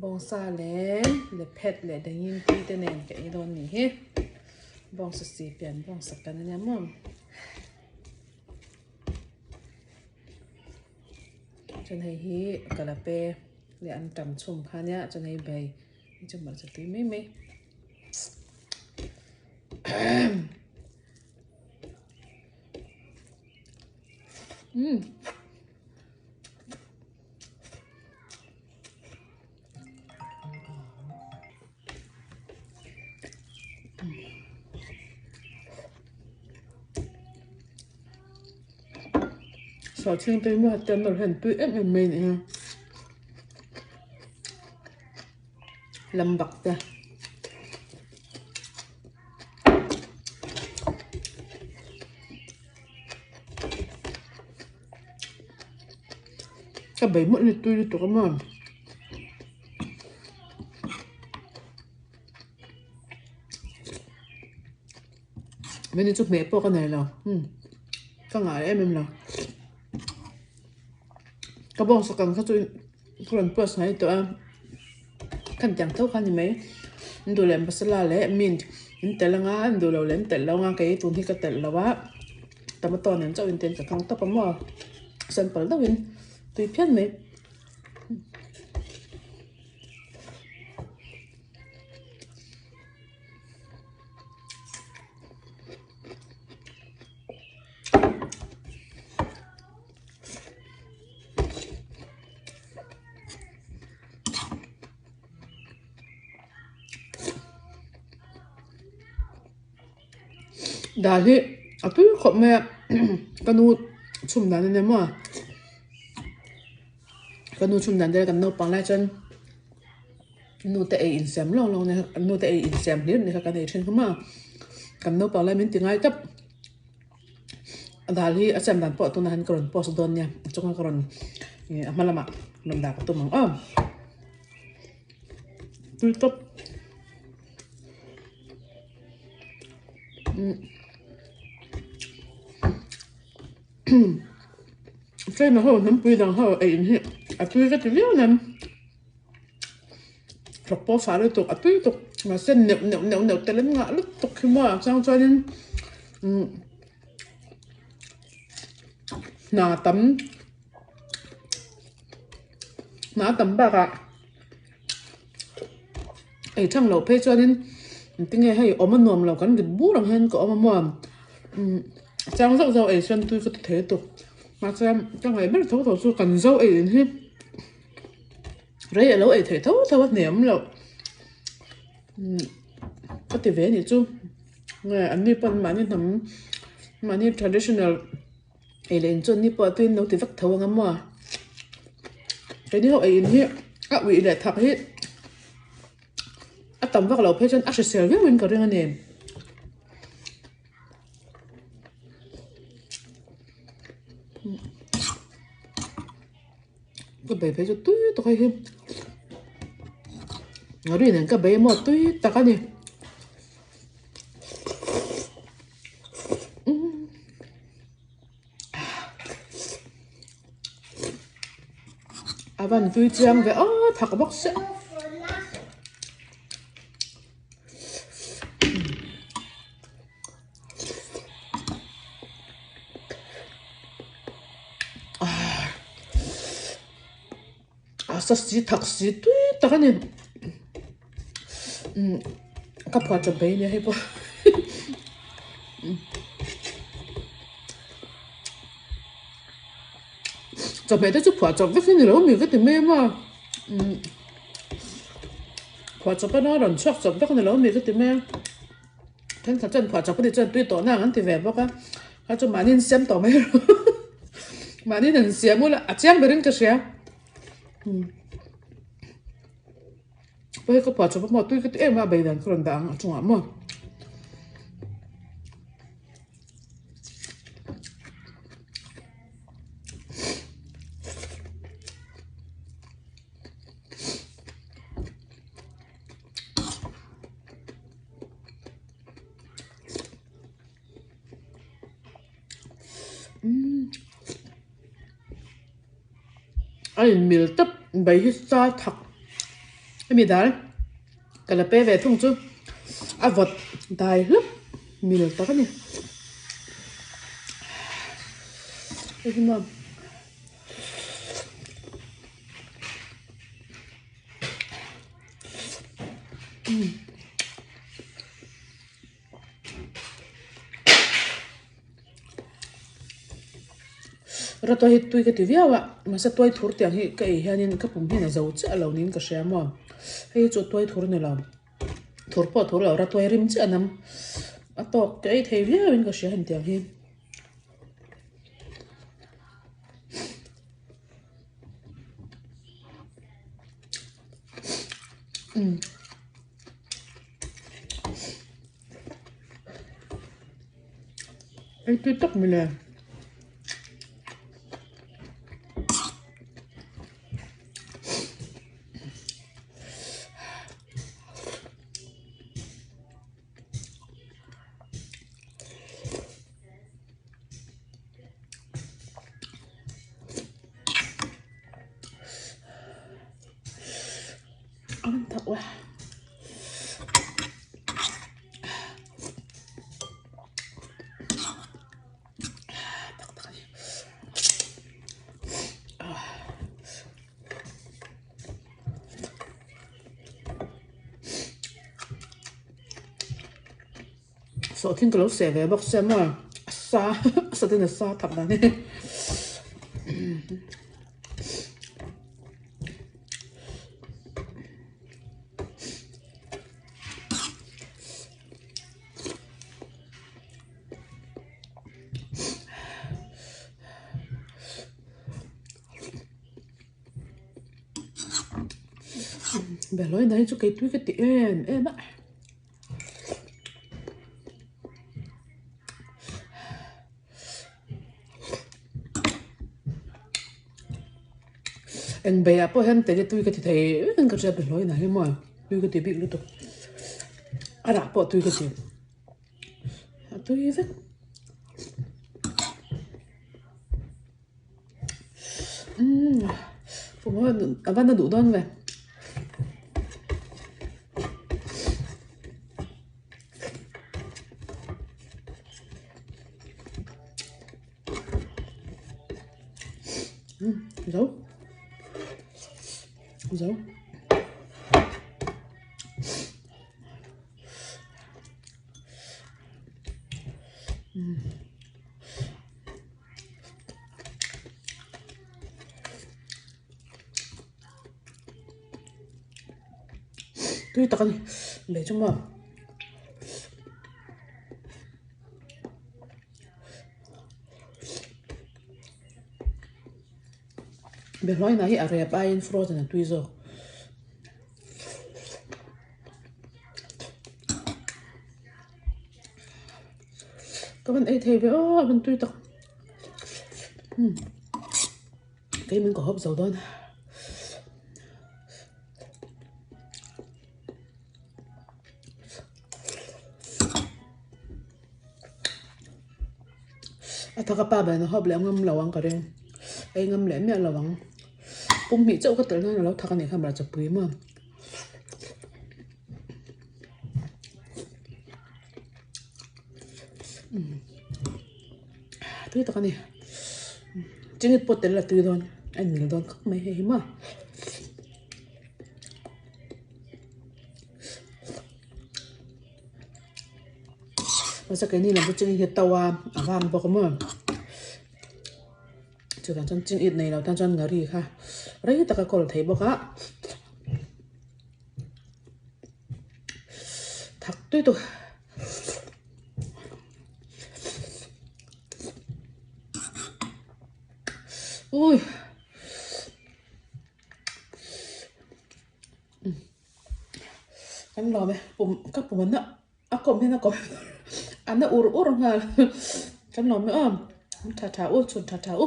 Bawngsa leh lephet leh dangin tui te nen ka ei dawn nih hi. Bawngsa si pian bawngsa kan ania maw. Chuan hei hi kalape leh an tam chhum kha ania chuan hei bai hi chu hmarcha tui mai mai. Umm. Sawhchhing te hi maw hetiang nawr hian tui em em mai a ni a lambak te. Ka bei mawlh ni tui lutuk a maw. Menu chu hmeh pawh ka nei lo umm ka ngah em em lo ka bawngsa kang kha chu ka rawn post ngai tawh a khan tiang tho kha a ni mai an duh leh masala leh mint an telh anga an duh loh leh an telh lo anga kei tun hi ka telh lo a tomato nen chauh in ka kang tawp a maw simple deuhin tui phian mai. Dal hi a tui khawp mai a ka nu chhum dan a ni maw ka nu chhum dan te kan naupang lai chuan nu te ei insiam lawng lawng nia nu te ei insiam hlir ni kha kan ei thin kha maw kan naupang lai min ti ngai tawp dal hi a siam dan pawh tunah hian ka rawn post dawn nia a chunga ka rawn ih a hma lamah rawn dah ka tum ang aw tui tawp. China ho hnampui dang ho ei in hi a tui ka ti viau nen thawk pawh fah lutuk a tui tuk mahse neuh neuh neuh neuh tel an ngah lutuk hi maw a chang chuanin umm hna tam hna tam bakah ei thang loh phei chuanin engtinge hei awm a nuam lo kan rit bur ang hian ka awm a maw umm chang zauh zauh ei chuan tui ka ti thei lutuk mahse ka ngaih ber tho tho chu kan zo ei in hi rei alo ei theih tho tho a hniam loh umm ka ti ve a nih chu nge an ni pawn mahni hnam mahni traditional ei leh in chuan ni pawh tuiin lo ti vek tho ang a maw keini ho ei in hi a uih leh thak hi a tam vak loh phei chuan a hrisel viau in ka ring a ni. Ka bei phei chu tui tak hei hi ri nen ka bei emaw tui tak a ni. A van tui chiang ve aw thak bawk sia. A sa si thak si tui tak a ni. Umm ka phuah chawp mai ania hei pawh chawhmeh te chu phuah chawp vek hi ni lo mi ka ti mai a maw umm phuah chawp a rawn chhuak chawp vek a ni lo mi ka ti mai a thenkhat chuan phuah chawp a ni chuan tui tawh nang an ti ve bawk a kha chu mahni an siam tawh mai rawh mahni an siam ula a chiang berin ka hria umm. Hei ka phuah chawp a maw tui ka ti em a bei dan ka rawn dah ang a chungah maw. A inmil tawp bai hi sa thak. Hemi dal ka la pe ve thung chu a vawt dai hlawp mil tak a ni. Hei hi maw. Rawtuai hi tui ka ti viau a mahse tuai thur tiang hi ka ei hianin ka pum hian a zo chiah lo niin ka hria maw hei hi chu tuai thur ni lo thur pawh thur lo rawtuai rim chiah a nam a tawk ka ei thei viau in ka hria heng tiang hi. Ei tui tak mai le. Ăn thật quá. Sawhthing ka lo seh ve bawk sia maw a sa a sa ten a sa thak dan hi. Behlawi na hi chu kei tui ka ti em em a. Eng beiah pawh hian tele tui ka ti thei vek in ka hria behlawi na hi maw tui ka ti bik lutuk a rah pawh tui ka ti a tui vek. Umm a va na duh dawn ve. Zo zo Tui tak a ni lei chu maw. Behlawi hi a rep aiin frozen a tui zawk. Ka van ei thei ve aw a van tui tak umm kei min ka hawp zo dawn. A thak a pa ber na hawp leh ngam lo ang ka ring ei ngam leh miah lo ang pum hnih chauh ka telh nan a lo thak a nih kha hmarcha pui maw. Tui tak a ni chingit pawh tel la tui dawn a inmil dawn khawp mai hei hi maw. Mahse keini lam chu chingit hi a to a a vang bawk a maw chuvang chuan chingit nei lo tan chuan ngari kha rei tak a kawl thei bawk a. Thak tui tawh. Ui. Kan lawm e pum ka pum an na a kawm hian a kawm a na ur ur nghal kan lawm e aw tha tha u chhun tha tha u.